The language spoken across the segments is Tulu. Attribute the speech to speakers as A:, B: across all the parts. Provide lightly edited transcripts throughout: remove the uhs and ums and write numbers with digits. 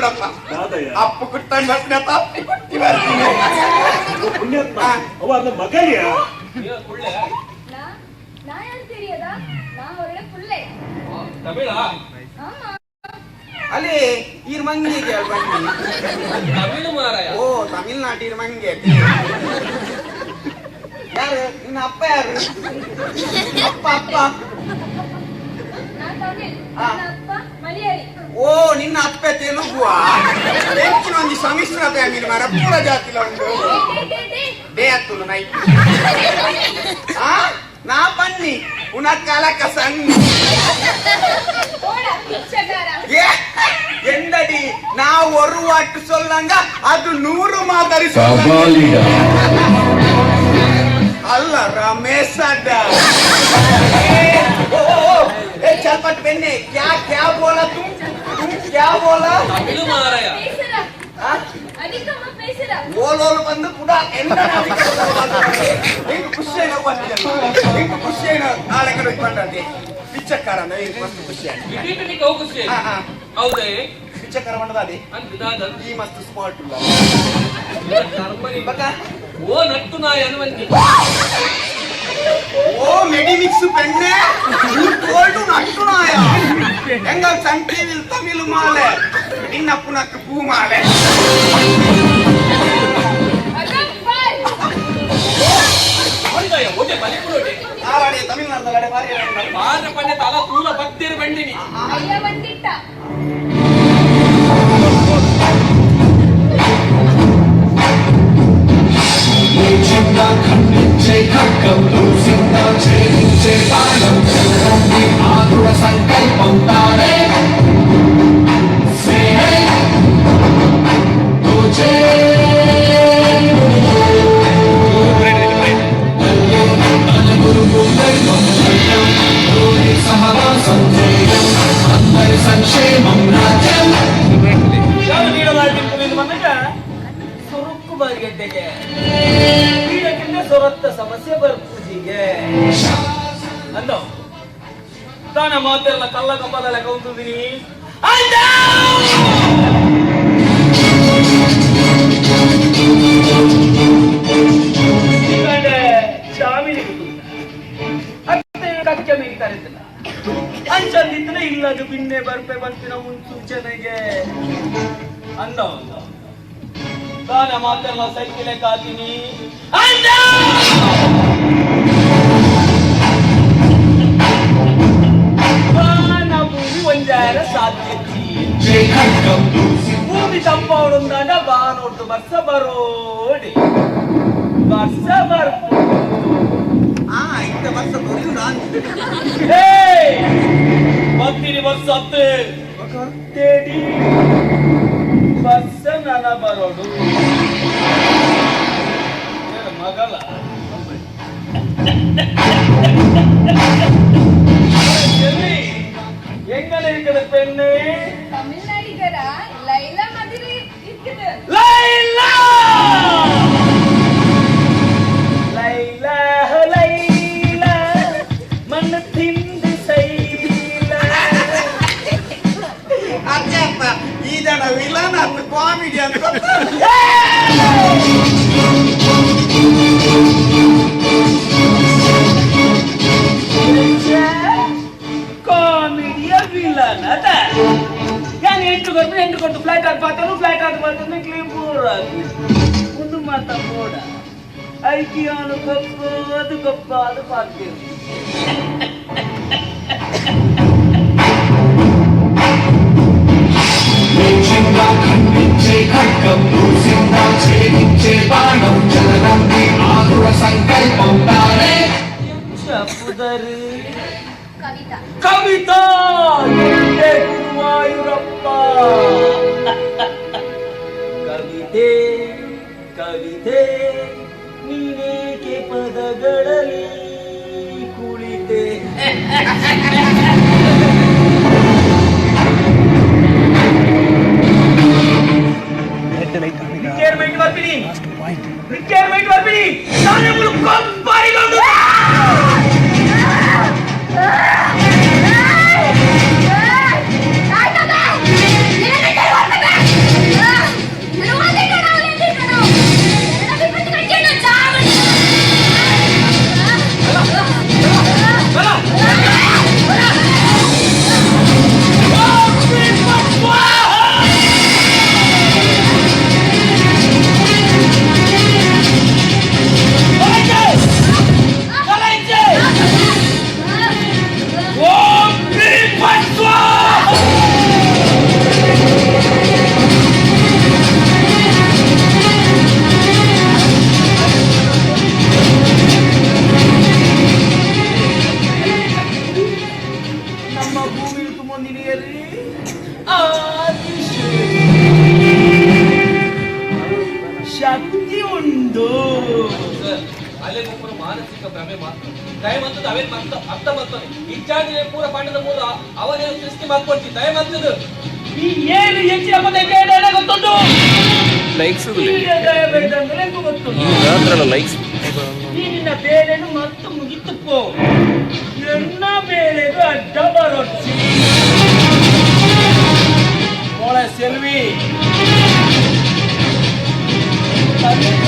A: ಪನ್ನೋಡಪ್ಪ. ಅಪ್ಪು ಕುಟ್ಟನ್ ಬರ್ತೀನಿ, ಅಪ್ಪಿ ಕುಟ್ಟಿ ಬರ್ತೀನಿ.
B: ಪುಣ್ಯಾತ್ಮ ಅವ ಅರ್ನ ಮಗಯ್ಯ.
C: ನಾ ನಾ ಯಾರು ತಿಳಿಯದ? ನಾ ಅವರೊಳ ಪುಳ್ಳೆ.
D: ತಮಿಳ.
C: ಆமா.
A: ಅಲ್ಲಿ ಈರ್ ಮಂಗಿಗೆ ಬನ್ನಿ.
D: ತಮಿಳು ಮಾರಾಯ.
A: ಓ, ತಮಿಳ್ನಾಟಿರ್ ಮಂಗೆ. ಯಾರು ನಿನ್ನ ಅಪ್ಪ? ಯಾರು ಅಪ್ಪ? ಅಪ್ಪ?
C: ನಾ ತಮಿಳ್.
A: ಆ.
C: ನನ್ನ ಅಪ್ಪ ಮಲಯಾಳಿ.
A: ಓ, ನಿನ್ನ ಅಪ್ಪ ತೆಲುಗುವಾ? ಹೆಚ್ಚಿನ ಒಂದು ಸಮ್ಮಿಶ್ರ ಫ್ಯಾಮಿಲಿ ಮಾರ, ಪೂರ ಜಾತಿಲ ಉಂಟು.
C: Day, day, day.
A: ಡೇ ಅತ್ತುಲು ನೈಟ್. ಆ ನಾ ಬನ್ನಿ ಉಣಕಾಲಕ ಸಣ್ಣ.
C: போடா பிச்சைக்காரா.
A: ಏ, ಎಂದಡಿ ನಾವು ஒரு வாட்டு சொல்லுங்க, ಅದು 100 ಮಾದರಿ சொல்லுங்க. ಅಲ್ಲ ರಮೇಶ್ ಅಡ್ಡ. ಓ ಓ, ಓ, ಏ ಚಲ್ಪಟ್ ಬೆನ್ನೆ, ಕ್ಯಾ ಕ್ಯಾ ಬೋಲ ತುಮ್? ತುಮ್ ಕ್ಯಾ ಬೋಲ?
D: ತಮಿಳು ಮಾರಾಯ.
C: பேசுறா.
A: ಆ?
C: அதிகமா பேசுறா.
A: ಓಲೋಲು ಬಂದು ಕೂಡ ಎಂದ ಎಂಕ್ ಖುಷಿ అయిన ಎಂಕ್ ಖುಷಿ అయిన ನಾಳೆ ಪಂಡಂತೆ ಪಿಚ್ಚಕ್ಕಾರ ಎಂಕ್ ಮಸ್ತ್ ಖುಷಿ ಆಯ್ತು.
D: ಇಡೀ ನಿಕ್ ಅವು ಖುಷಿ.
A: ಆ, ಆ.
D: ಹೌದೇ?
A: ಪಿಚ್ಚಕ್ಕಾರ ಮಂಡದ ಅದೇ.
D: ಅಂತ ದಾದ.
A: ಈ ಮಸ್ತ್ ಸ್ಪಾಟ್ ಉಲ್ಲ.
D: ಕರ್ಮನಿ.
A: ಬಕ.
D: ಓ ನಟ್ಟು ನಾಯಿ ಅನುವಂತಿ.
A: ಓ ಮೆಡಿಮಿಕ್ಸ್ ಪೆಣ್ಣೆ, ಈ ತೋಲ್ಡು ನಟ್ಟು ನಾಯ. ಎಂಗಲ್ ಸನ್ ಟಿವಿಲ್ ತಮಿಳು ಮಾಲೆ, ನಿನ್ನ ಪುನಕ್ ಪೂ ಮಾಲೆ.
C: அதான் பார்.
D: ಹೊಂದಯ್ಯ ಒಟ್ಟೆ ಬಲಿಪುರೋಟೆ.
A: ಆರಾಡಿ ತಮಿಳ್ನಾಡದಲ್ಲಡೆ ಬಾರಿ.
D: ಬಾರ ಪಂಡೆ ತಲ ತೂಲ ಬತ್ತೇರು ಬಂಡಿನಿ.
C: ஐயா வந்துட்டா.
E: లేచిందా ఖండించే ఖడ్గం, దూసిందా ఛేదించే బాణం, చలనంది ఆదుర సంకల్పం తానే. Say hey, దోచే. సహవాసం జయం, అందరి సంక్షేమం రాజ్యం.
F: ಬಂದಾಗ ಸುರುಕ್ಕು ಬಾರಿಗೆಡ್ಡೆಗೆ ಪೀಡಕ್ಕಿಂತ ಸೊರತ್ತ ಸಮಸ್ಯೆ ಬರ್ಪೂಜಿಗೆ ಅಂದ ತಾನ ಮಾತೆಲ್ಲ ಕಲ್ಲ ಕಂಬದ ಲೆಕ್ಕ ಉಂಟುದಿನಿ ಅಂದ. ಶಾಮಿಲಿ ಅತ್ತೆ ಕಕ್ಕೆ ಮೀನ್ ಕರೀತಿಲ್ಲ ಅಂಚಂದಿದ್ರೆ ಇಲ್ಲದು ಬಿನ್ನೆ ಬರ್ಪೆ ಬರ್ಪಿನ ಮುನ್ಸೂಚನೆಗೆ ಅಂದ. ತಾನ ಮಾತೆಲ್ಲ ಸೈಕಲ್ ಕಾತೀನಿ ಅಂದ. ಬಾನ ಭೂಮಿ ಒಂಜಾರ ಸಾಧ್ಯತಿ.
E: ఖడ్గం దూసి
F: ಭೂಮಿ ತಂಪವಡುಂದಾಂಡ ಬಾನೋಟು ಬರ್ಸ ಬರೋಡಿ ಬರ್ಸ ಬರ್ಪು.
A: ಆ ಇಂತ ವರ್ಷ ದೊರೆಯುಂಡು.
F: ಏಯ್! ಬತ್ತಿನಿ ಬರ್ಸ ಅತ್ತೆ ತೇಡಿ ಬರ್ಸ ನನ ಬರೋಡು. ಏನ್ ಮಗಳ ಎಲ್ಲಿ எங்கன இருக்குது பெண்ணு?
C: தமிழ்நாடுகரா லைலா மாதிரி இருக்குது.
F: லைலா லைலா லைலா மண்ணு திந்து சைலா.
A: ಅಜ್ಜಪ್ಪ, ಈ ಜನ ವಿಲನ್ ಅಂತ ಕಾಮಿಡಿ ಅಂತ.
F: ಕಾಮಿಡಿಯ ವಿಲನ್ ಅದ. ಯಾನ್ ಎಂಟು ಕೊಟ್ಟು ಎಂಟು ಕೊಟ್ಟು ಫ್ಲೈಟ್ ಆಗಿ ಪಾತನು ಫ್ಲೈಟ್ ಆಗಿ ಪಾತನು ಕ್ಲೀನ್ ಪೂರ ಒಂದು ಮಾತ ಮೋಡ ಐಕಿಯಾನು ಕಪ್ಪು ಅದು ಕಪ್ಪ ಅದು ಪಾತ್ಯ.
E: లేచిందా ఖండించే ఖడ్గం, దూసిందా ఛేదించే బాణం, చలనంది ఆదుర సంకల్పం తానే.
F: ಪುದరు?
C: கவிதா.
F: ಕವಿತಾ ಎಂದೇ ಗುರುವಾಯೂರಪ್ಪ. ಕವಿತೆ ಕವಿತೆ ನೀನೇಕೆ ಪದಗಳಲ್ಲಿ ಕುಳಿತೆ? ರಿಟೈರ್ಮೆಂಟ್ ಬರ್ತೀನಿ, ರಿಟೈರ್ಮೆಂಟ್ ಬರ್ತೀನಿ ನಾನು. ಕೊಬ್ಬರಿಗೊಂಡು. ಭೂಮಿ ತುಂಬೊಂದಿನಿಯರಿ ಶಕ್ತಿ ಉಂಡು.
D: ಅಲ್ಲೇ ಒಬ್ಬರು ಮಾನಸಿಕ ಭ್ರಮೆ ಮಾತ್ರ ದಯಮಂತದ ಅವೇನ್ ಮತ್ತ ಅರ್ಥ ಮಾಡ್ತಾನೆ ಇಚ್ಛಾದಿನೇ ಪೂರ ಪಾಂಡದ ಮೂಲ ಅವನೇ ಸೃಷ್ಟಿ ಮಾಡ್ಕೊಡ್ತಿ ದಯಮಂತದ
F: ಈ ಏನು ಹೆಚ್ಚಿನ ಮತ್ತೆ ಬೇಡ ಗೊತ್ತುಂಟು.
G: ಲೈಕ್ಸ್
F: ಈಗ ದಯ ಬೇಡ ಅಂದ್ರೆ ಗೊತ್ತುಂಟು.
G: ಲೈಕ್ಸ್.
F: ಈ ನಿನ್ನ ಬೇಳೆನು ಮತ್ತು ಮುಗಿತು ಪೋ, ಎನ್ನ ಬೇಳೆದು ಅಡ್ಡ ಬರೊಚ್ಚಿ ಮೋಳ ಸೆಲ್ವಿ ತಮಿಳ.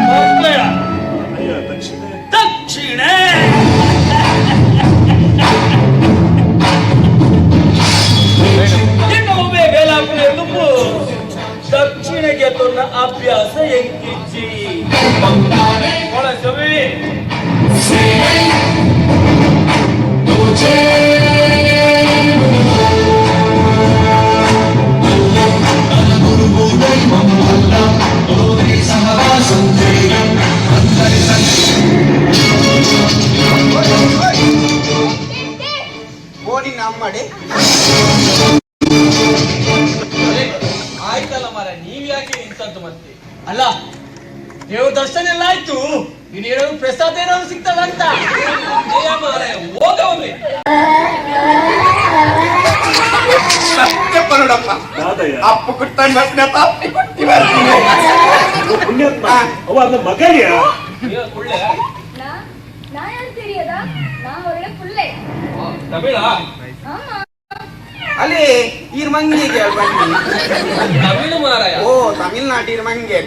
F: ಹೋಗ್ಬೇಡ.
B: ಅಯ್ಯ ದಕ್ಷಿಣೆ.
F: ದಕ್ಷಿಣೆ ಇನ್ನು ಬೇಲಾಪುರ ತುಂಬು ದಕ್ಷಿಣಕ್ಕೆ ತೊನ್ನ ಅಭ್ಯಾಸ ಎಂಕಿಜ್ಜಿ ಒಳ ಸವಿ.
A: ಓಡಿ ನಮ್ಮಡೆ.
D: ಅದೇ, ಆಯ್ತಲ್ಲ ಮಾರ, ನೀವ್ ಯಾಕೆ ನಿಂತದ್ದು ಮತ್ತೆ?
F: ಅಲ್ಲ, ದೇವ್ರ ದರ್ಶನ ಎಲ್ಲ ಆಯ್ತು, ಇನ್ನೇನಾದ್ರು ಪ್ರಸಾದ ಏನಾದ್ರು ಸಿಗ್ತದ ಅಂತ.
D: ಜಯ ಮಾರಾಯ, ಹೋಗ ಒಮ್ಮೆ.
A: ಸತ್ಯ ಪರೋಡಪ್ಪ.
B: ದಾದಯ್ಯ.
A: ಅಪ್ಪು ಕುಟ್ಟಾಣಿ ಬರ್ತೀನಿ, ಅಪ್ಪಿ ಕುಟ್ಟಿ ಬರ್ತೀನಿ.
B: ಪುಣ್ಯಾತ್ಮ, ಅವ ಅನ್ನ ಮಗಳ್ಯ.
D: ನೀವ ಕುಳ್ಳೆ.
C: ನಾ ನಾ ಯಾರು ತಿಳಿಯದಾ? ನಾ ಅವಳ ಪುಳ್ಳೆ.
D: ತಮಿಳ.
C: ಆமா.
A: ಅಲ್ಲಿ ಈರ್ ಮಂಗಿಗೆ ಬನ್ನಿ.
D: ತಮಿಳು ಮಾರಾಯ.
A: ಓ, ತಮಿಳ್ನಾಡು ಈರ್ ಮಂಗೆ.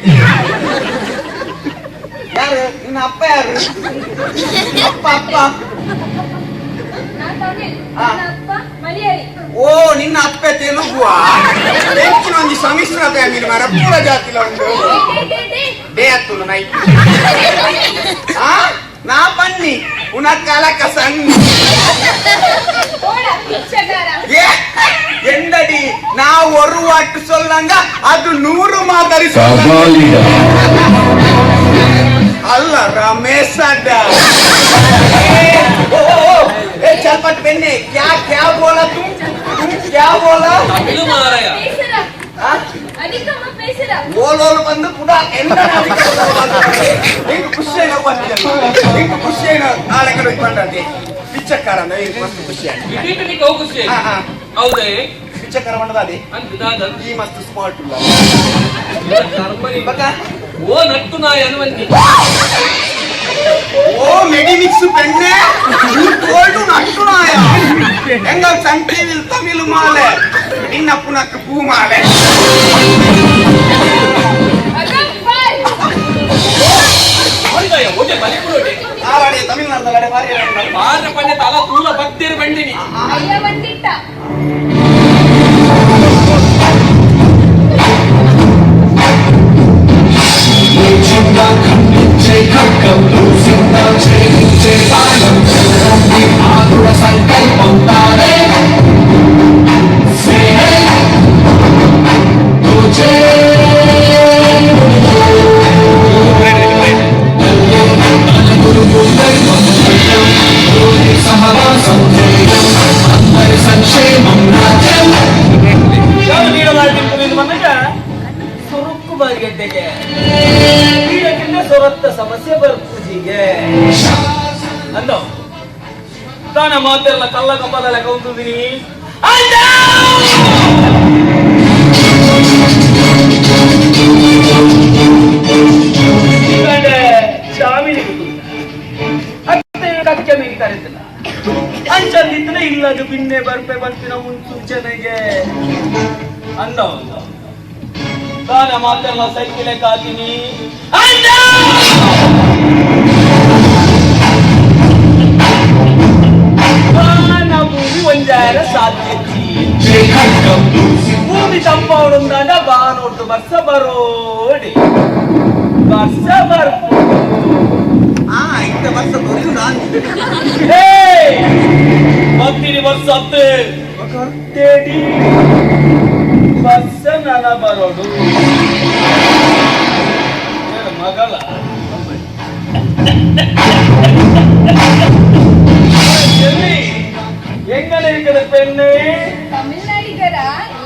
A: ಯಾರು ನಿನ್ನ ಅಪ್ಪ? ಯಾರು ಅಪ್ಪ? ಅಪ್ಪ?
C: ನಾ ತಮಿಳ್.
A: ಆ.
C: ನನ್ನ ಅಪ್ಪ ಮಲಯಾಳಿ.
A: ಓ, ನಿನ್ನ ಅಪ್ಪ ತೆಲುಗುವ? ಹೆಚ್ಚಿನ ಒಂದು ಸಮ್ಮಿಶ್ರ ಫ್ಯಾಮಿಲಿ ಮಾರ, ಪೂರ ಜಾತಿಲ ಉಂಟು.
C: Day, day, day.
A: Day ಹತ್ತುನು ನೈ ಆ ನಾ ಬನ್ನಿ ಉನಕಾಲಕ ಸಣ್ಣ.
C: போடா பிச்சைக்காரா.
A: ಏ ಎಂದಡಿ, ನಾವು ஒரு வாட்டு சொல்லாங்க, ಅದು 100 ಮಾದರಿ சொல்லாங்க. ಅಲ್ಲ ರಮೇಶ್ ಅಡ್ಡ. ಓ, ಓ, ಓ, ಏ ಚಲ್ಪಟ್ ಬೆನ್ನೆ, ಕ್ಯಾ ಕ್ಯಾ ಬೋಲಾ ತುಮ್ ತುಮ್ ಕ್ಯಾ ಬೋಲಾ?
D: ತಮಿಳು ಮಾರಾಯ.
C: பேசுறா.
A: ಆ?
C: அதிகமா பேசுறா.
A: ಓಲೋಲು ಬಂದು ಪುಡ ಎಲ್ಲ ಎಂಕ್ ಖುಷಿ అయిన ಎಂಕ್ ಖುಷಿ అయిన ಆಳೆಗಳು ಬಂದದ್ದೆ ಪಿಚ್ಚಕ್ಕಾರ ಅಂದ್ರೆ ಎಂಕ್ ಮಸ್ತ್ ಖುಷಿ ಆಯ್ತು.
D: ಇಡೀ ನಿಕ್ಕೆ ಅವು ಖುಷಿ.
A: ಹಾ, ಹಾ.
D: ಹೌದೇ?
A: ಪಿಚ್ಚಕ್ಕಾರ ಬಂದದ ಅದೇ.
D: ಅಂತ ದಾದ.
A: ಈ ಮಸ್ತ್ ಸ್ಮಾರ್ಟ್ ಉಲ್ಲ.
D: ಕರ್ಮ.
A: ಬಕ.
D: ಓ ನಟ್ಟು ನಾಯಿ ಅನುವನ್ನಿ.
A: ಓ ಮೆಡಿಮಿಕ್ಸ್ ಪೆಣ್ಣೆ, ಈ ತೋಲ್ಡು ನಟ್ಟು ನಾಯ. ಎಂಗ ಸನ್ ಟಿವಿಲ್ ತಮಿಳು ಮಾಲೆ, ನಿನ್ನ ಪುನಕ್ ಪೂ ಮಾಲೆ.
C: அதான் பார்.
D: ಹೌದಯ್ಯ, ಒಳ್ಳೆ ಬಲಿಪುರೋಟೆ.
A: ಆವಾಡೆ ತಮಿಳ್ನಾಡದಲ್ಲಡೆ ಬಾರಿ.
D: ಮಾರ ಪಂಡೆ ತಲ ತೂಲ ಭಕ್ತಿರು ಬಂಡಿನಿ.
C: ஐயா வந்துட்டா.
E: లేచిందా ఖండించే ఖడ్గం, దూసిందా ఛేదించే బాణం, చదరంది ఆదుర సంకల్పం తానే సేనై దోచే. గురువు దైవం సహవాసం ధ్యేయం, అందరి సంక్షేమం రాజ్యం.
F: ಯಾವ ನೀಡಲಾಗಿತ್ತು ಬಂದಾಗ ಸುರುಕು ಬಾರಿಗೆಡ್ಡೆಗೆ ಬೀಳಕ್ಕಿಂತ ಸೊರತ್ತ ಸಮಸ್ಯೆ ಬರ್ಪೂಜಿಗೆ ಅಂದ ತಾನ ಮಾತೆಲ್ಲ ಕಲ್ಲ ಕಂಬದ ಲೆಕ್ಕ ಉಂತಿದ್ದೀನಿ. ಶಾಮಿನಿ ಅತ್ತೆ ಕಕ್ಕೆ ಮೀನು ಕರೆತಿಲ್ಲ ಅಂಚಂದಿತ್ತನೆ ಇಲ್ಲದು ಬಿನ್ನೆ ಬರ್ಪೆ ಬರ್ಪಿನ ಮುನ್ಸೂಚನೆಗೆ ಅಂದ ತಾನ ಮಾತೆಲ್ಲ ಸೈಕಿಲೆ ಕಾತೀನಿ ಅಂದ. ತಾನ ಭೂಮಿ ಒಂಜಾರ ಸಾಧ್ಯತಿ.
E: ఖడ్గం దూసి
F: ಭೂಮಿ ಭೂಮಿ ತಂಪವಡುಂದಾಂಡ ಬಾನೋಟು ಬರ್ಸ ಬರೋಡಿ ಬರ್ಸ ಬರ್ಪು.
A: ಆ ಇಂತ ವರ್ಷ ಬರೆಯು ನಾನು.
F: ಮತ್ತಿನಿ ವರ್ಷ ಅತ್ತೆ ತೇಡಿ ಬರ್ಸ ನನ ಬರೋಡು ಮಗಳ எங்கன இருக்கிற பெண்ணு?
C: தமிழ்நாடிகர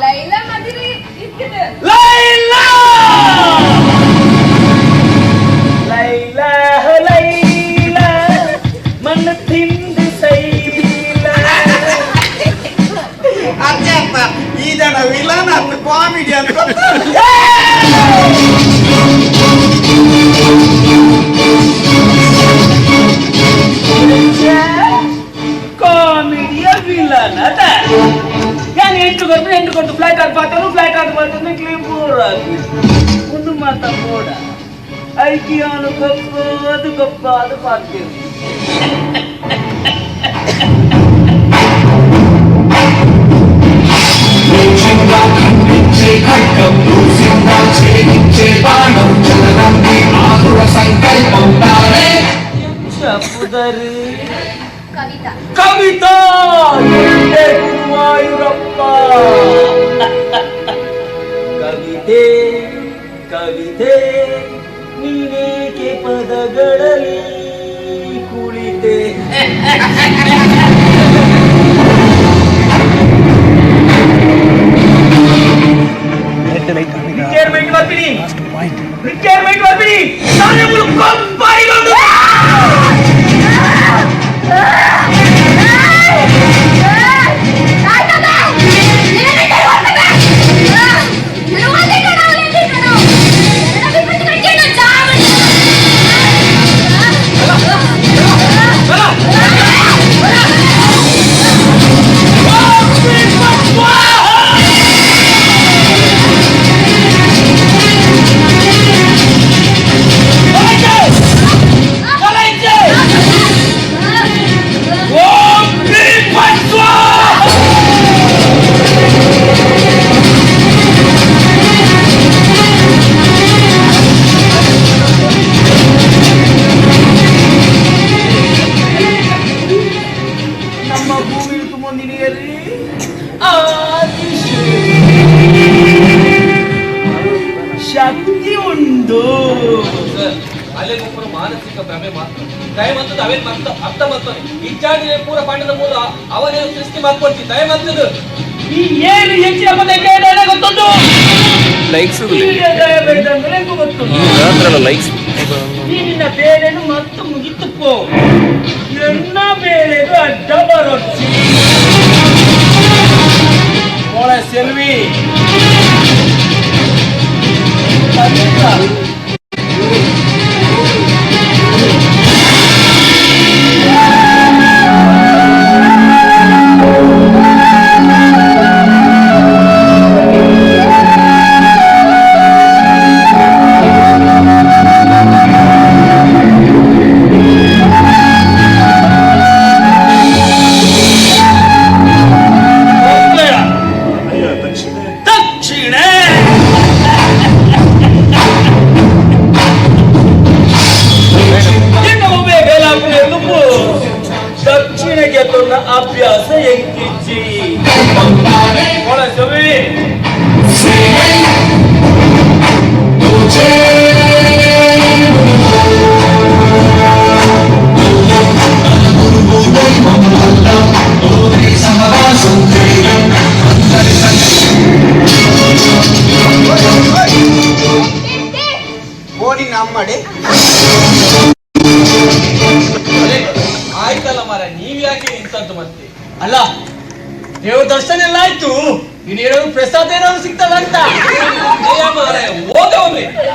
C: லைலா மாதிரி இருக்குது.
F: லைலா லைலா லைலா மண்ணு திந்து சைலா.
A: ಅದೇ ಅಪ್ಪ, ಈ ಜನ ವಿಲನ್ ಅಂತ ಕಾಮಿಡಿ ಅಂತ.
F: ಕಾಮಿಡಿಯ ವಿಲನ್ ಅದ. ಯಾನ್ ಎಂಟು ಕೊಟ್ಟು ಎಂಟು ಕೊಟ್ಟು ಫ್ಲೈಟ್ ಆದ್ ಪಾತನು ಫ್ಲೈಟ್ ಆದ್ ಪಾತನು ಕ್ಲೀನ್ ಪೂರ ಒಂದು ಮಾತ ಪೋಡ ಐಕಿಯಾನು ಕಪ್ಪದು ಕಪ್ಪಾದ ಪಾತೇವು.
E: లేచిందా ఖండించే ఖడ్గం, దూసిందా ఛేదించే బాణం, జననంది ఆతుర సంకల్పం తానే.
F: ಪುದರಿ?
C: கவிதா.
F: ಕವಿತಾ ಎಂದೆ ಗುರುವಾಯೂರಪ್ಪ. ಕವಿತೆ ಕವಿತೆ ನೀನೇಕೆ ಪದಗಳಲ್ಲಿ ಕುಳಿತೆ? ರಿಟೈರ್ಮೆಂಟ್ ಬರ್ತೀನಿ, ರಿಟೈರ್ಮೆಂಟ್ ಬರ್ತೀನಿ ನಾನು. ಕಂಪನಿಗೊಂದು ನಮ್ಮ ಭೂಮಿ ಮುಂದಿನಿಯಲ್ಲಿ ಶಕ್ತಿ ಉಂಟು.
D: ಸರ್, ಅಲ್ಲೇ ಒಬ್ಬರು ಮಾನಸಿಕ ಭ್ರಮೆ ಮಾತ್ರ. ದಯಮಂತದ ಅವೇನ್ ಮತ್ತ ಅರ್ಥ ಮಾಡ್ತಾನೆ ಇಚ್ಚಾಡಿ ಪೂರ ಪಾಂಡದ ಮೂಲ ಅವನೇನು ಸೃಷ್ಟಿ ಮಾಡ್ಕೊಳ್ತಿ ದಯಮಂತದ.
F: ಈ ಏನು ಹೆಚ್ಚಿನ ಮತ್ತೆ ಬೇಡ ಗೊತ್ತುಂಟು.
G: ಲೈಕ್ಸ್
F: ಈಗ ದಯ ಬೇಡ ಗೊತ್ತುಂಟು.
G: ಲೈಕ್ಸ್.
F: ಈ ನಿನ್ನ ಬೇಳೆನು ಮತ್ತು ಮುಗಿತುಕೋ, ಎನ್ನ ಬೇಳೆದು ಅಡ್ಡ ಬರೊಚ್ಚಿ ಮೋಳೆ ಸೆಲ್ವಿ ಕವಿತಾ.
B: ಅಯ್ಯ ದಕ್ಷಿಣೆ.
F: ದಕ್ಷಿಣೆ ಇನ್ನೊಮ್ಮೆ ಬೇಲಾಪುರ ನುಪ್ಪು ದಕ್ಷಿಣಕ್ಕೆ ತನ್ನ ಅಭ್ಯಾಸ ಎಂಕಿಚ್ಚಿ ಒಳ ಸವಿ.
A: ಓಡಿ ನಮ್ಮಡೆ.
D: ಅದೇ, ಆಯ್ತಲ್ಲ ಮಾರ, ನೀವ್ ಯಾಕೆ ನಿಂತದ್ದು ಮತ್ತೆ?
F: ಅಲ್ಲ, ದೇವ್ರ ದರ್ಶನ ಎಲ್ಲ ಆಯ್ತು, ಇನ್ನೇನಾದ್ರು ಪ್ರಸಾದ ಏನಾದ್ರು ಸಿಗ್ತದ ಅಂತ.
D: ಜಯ ಮಾರಾಯ, ಹೋಗ ಒಮ್ಮೆ.